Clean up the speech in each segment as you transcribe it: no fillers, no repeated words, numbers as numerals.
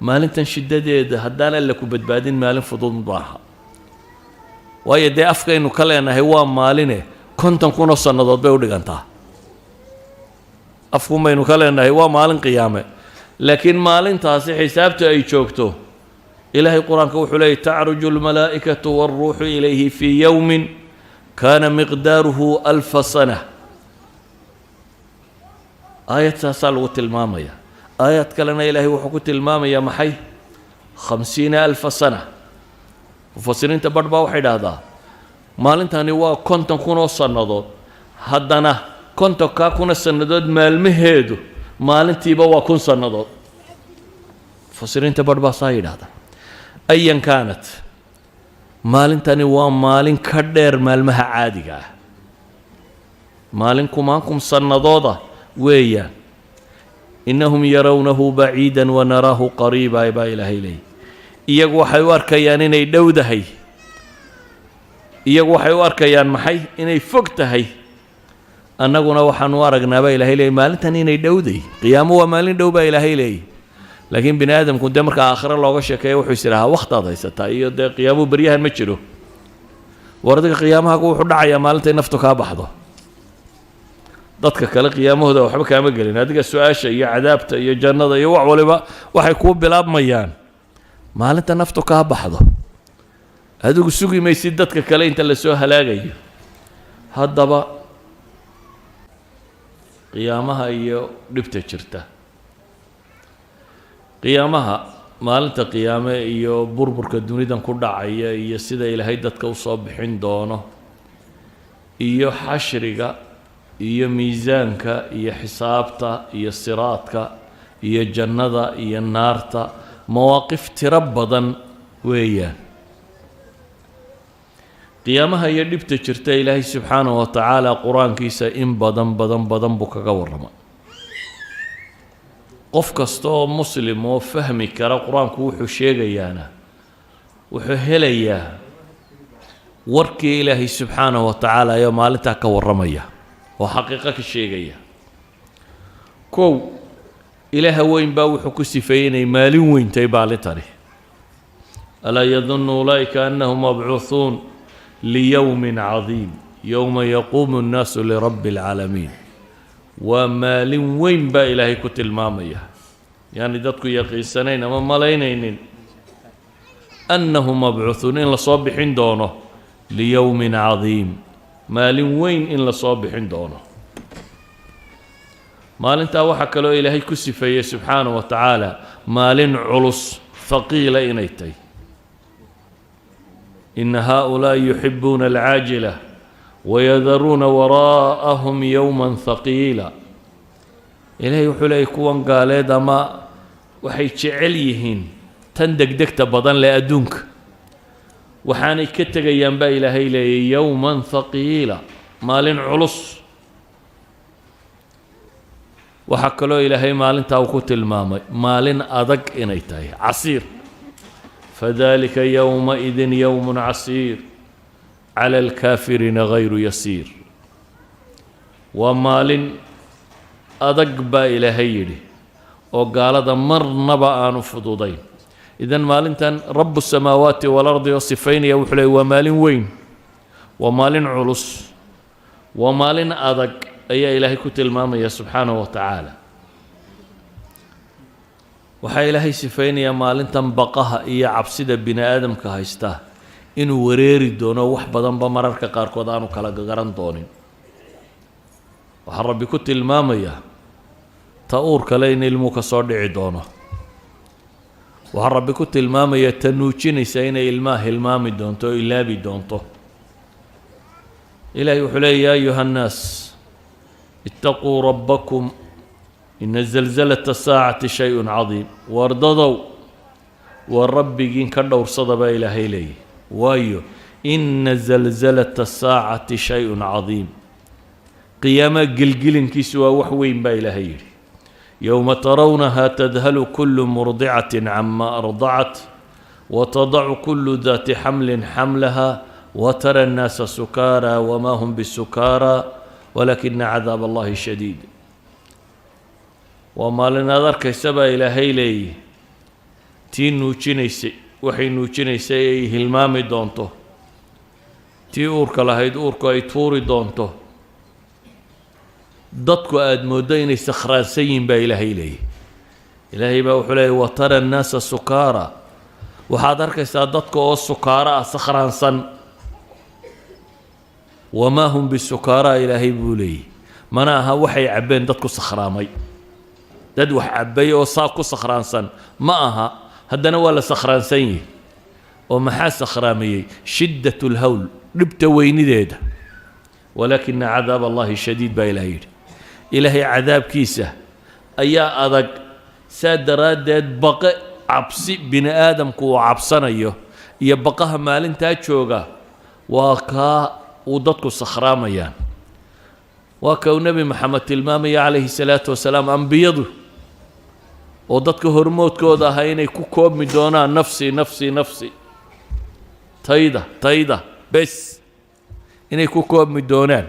Maalintan shiddadeeda haddaan Alla ku badbaadin, maalin fudud maaha. Waayo dee afkaynu ka leenahay waa maaline 50,000 oo sannadood bay u dhigantaa. Afkuun baynu ka leenahay waa maalin qiyaame, laakiin maalintaasi xisaabta ay joogto, Ilaahay Qur-aanka wuxuu leeyay: تعرج الملائكة والروح إليه في يوم كان مقداره ألف سنة. Aayad saasaa lagu tilmaamaya. Aayad kalena Ilaahay wuxuu ku tilmaamayaa maxay? 50,000 سنة. Mufasiriinta barh baa waxay idhaahdaa maalintani waa 50,000 oo sannadood. Haddana 50-kaa kuna sannadood maalmaheedu maalintiiba waa 1000 sannadood. Mufasiriinta barh baa saa yidhahda. أيا كانت, maalintani waa maalin ka dheer maalmaha caadiga ah, maalin kumaankum sannadooda weeyaan. إنهم يرونه بعيدا ونراه قريبا baa Ilaahay leeyay. Iyagu waxay u arkayaan inay dhowdahay, iyagu waxay u arkayaan maxay? Inay fog tahay. Annaguna waxaanu aragnaa, baa Ilahay leeyay, maalintan inay dhowday. Qiyaamo waa maalin dhow, baa Ilaahay leeyay. Laakiin bini aadamku dee marka aakhiro looga sheekeeya, wuxuu is idhahaa wakhtaad haysataa iyo dee qiyaamuhu beryahan ma jiro. War adiga qiyaamahagu wuxuu dhacayaa maalintay naftu kaa baxdo. Dadka kale qiyaamahooda waxba kaama gelin. Adiga su-aasha iyo cadaabta iyo jannada iyo wax waliba waxay kuu bilaabmayaan maalinta naftu kaa baxdo. Adigu sugi maysid dadka kale inta lasoo halaagayo. Haddaba qiyaamaha iyo dhibta jirta, qiyaamaha, maalinta qiyaame iyo burburka dunidan ku dhacaya iyo sida Ilaahay dadka usoo bixin doono iyo xashriga iyo miisaanka iyo xisaabta iyo siraadka iyo jannada iyo naarta, mawaaqif tiro badan weeyaan. Qiyaamaha iyo dhibta jirta Ilaahay subxaanahu wa tacaala Qur-aankiisa in badan badan badan buu kaga warramay. Qof kasta oo Muslim oo fahmi kara Qur-aanku wuxuu sheegayaana wuxuu helayaa warkii Ilaahay subxaanahu wa tacaala ayoo maalintaa ka warramaya oo xaqiiqo ka sheegaya. Kow, Ilaaha weyn baa wuxuu ku sifeeyey inay maalin weyntahay maalintani. ألا يظن أولئك أنهم مبعوثون ليوم عظيم يوم يقوم الناس لرب العالمين. Waa maalin weyn baa Ilaahay ku tilmaamaya, yaani dadku yaqiinsanayn ama malaynaynin أنهم مبعوثون, in lasoo bixin doono, ليوم عظيم, maalin weyn in lasoo bixin doono. Maalintaa waxaa kaloo Ilaahay ku sifeeyey subxaanahu wa tacaala maalin culus, haqiila inay tahay. إن هؤلاء يحبون العاجلة ويذرون وراءهم يوما ثقيلا. Ilaahay wuxuu leeyay kuwan gaaleed ama waxay jecel yihiin tan degdegta badan leh adduunka, waxaanay ka tegayaan, baa Ilaahay leeyay, يوما ثقيلا, maalin culus. Waxaa kaloo Ilaahay maalintaa uu ku tilmaamay maalin adag inay tahay, عسير. فذلك يومئذ يوم عسير على الكافرين غير يسير. Waa maalin adag, baa Ilaahay yidhi, oo gaalada marnaba aanu fududayn. Idan maalintan رب السماوات والأرض oo sifaynaya wuxuu leey waa maalin weyn, waa maalin culus, waa maalin adag ayaa Ilaahay ku tilmaamaya subxaanahu wa tacaala. Waxaa Ilaahay sifaynayaa maalintan baqaha iyo cabsida bini aadamka haysta inuu wareeri doono, wax badanba mararka qaarkood aanu kala garan doonin. Waxaa Rabbi ku tilmaamayaa ta uur kale in ilmuu ka soo dhici doono. Waxaa Rabbi ku tilmaamayaa ta nuujinaysa inay ilmaha hilmaami doonto oo ilaabi doonto. Ilaahay wuxuu leeya: يا أيها الناس اتقوا ربكم إن زلزلة الساعة شيء عظيم. Wardadow, waa Rabbigiin ka dhowrsada, baa Ilaahay leeyahy. Waayo إن زلزلة الساعة شيء عظيم, qiyaamaha gelgelinkiisu waa wax weyn, baa Ilaahay yidhi. يوم ترونها تذهل كل مرضعة عما أرضعت وتضع كل ذات حمل حملها وترى الناس سكارى وما هم بسكارى ولكن عذاب الله شديد. Waa maalin aad arkaysa, baa Ilaahay leeyihi. Tii nuujinaysay waxay nuujinaysay ay hilmaami doonto, tii uurka lahayd uurku ay tuuri doonto, dadku aada mooddo inay sakhraansan yihiin baa Ilaahay leeyahy. Ilaahay baa wuxuu leeyay: وترى الناس سكارى. Waxaad arkaysaa dadka oo sukaaro ah, sakhraansan. وما هم بسكارى, Ilaahay buu leeyay, mana aha waxay cabbeen dadku sakhraamay. Dad wax cabbay oo saa ku sakhraansan ma aha, haddana waa la sakhraansan yihi. Oo maxaa sakhraamayey? شدة الهول, dhibta weynideeda. ولكن عذاب الله شديد baa Ilahay yidhi. Ilaahay cadaabkiisa ayaa adag. Saa daraaddeed baqe, cabsi bini aadamku uu cabsanayo iyo baqaha maalintaa jooga waa kaa uu dadku sakhraamayaan. Waa ka uu Nebi Maxamed tilmaamaya calayhi salaatu wasalaam, ambiyadu oo dadka hormoodkooda ahaa inay ku koobmi doonaan نفسي نفسي نفسي, tayda tayda bes inay ku koobmi doonaan,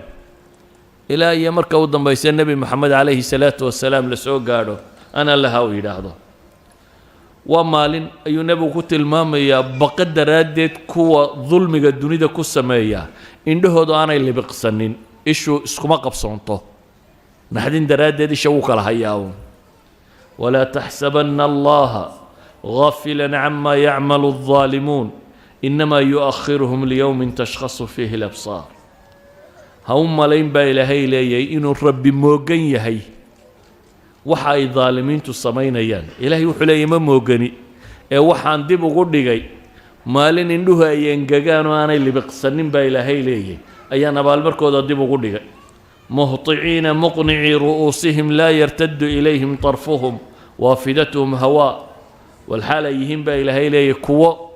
ilaa iyo marka u dambaysa Nebi Moxamed calayhi salaatu wasalaam la soo gaadho, أنا لها uu yidhaahdo. Waa maalin ayuu nebigu ku tilmaamayaa baqa daraaddeed kuwa dulmiga dunida ku sameeya indhahoodu aanay libiqsanin, ishu iskuma qabsoonto naxdin daraaddeed, isha wuu kala hayaa uun. ولا تحسبن الله غافلا عما يعمل الظالمون إنما يؤخرهم ليوم تشخص فيه الأبصار. Ha u malayn baa Ilaahay leeyahay inuu Rabbi moogan yahay waxa ay daalimiintu samaynayaan. Ilaahay wuxuu leeyahy: ma moogani, ee waxaan dib ugu dhigay maalin indhuhu ay engegaan oo aanay libiqsanin baa Ilaahay leeyahay, ayaan abaalmarkooda dib ugu dhigay. مهطعين مقنعي رؤوسهم لا يرتد إليهم طرفهم وأفئدتهم هواء. Walxaal ay yihiin baa Ilaahay leeyahy kuwo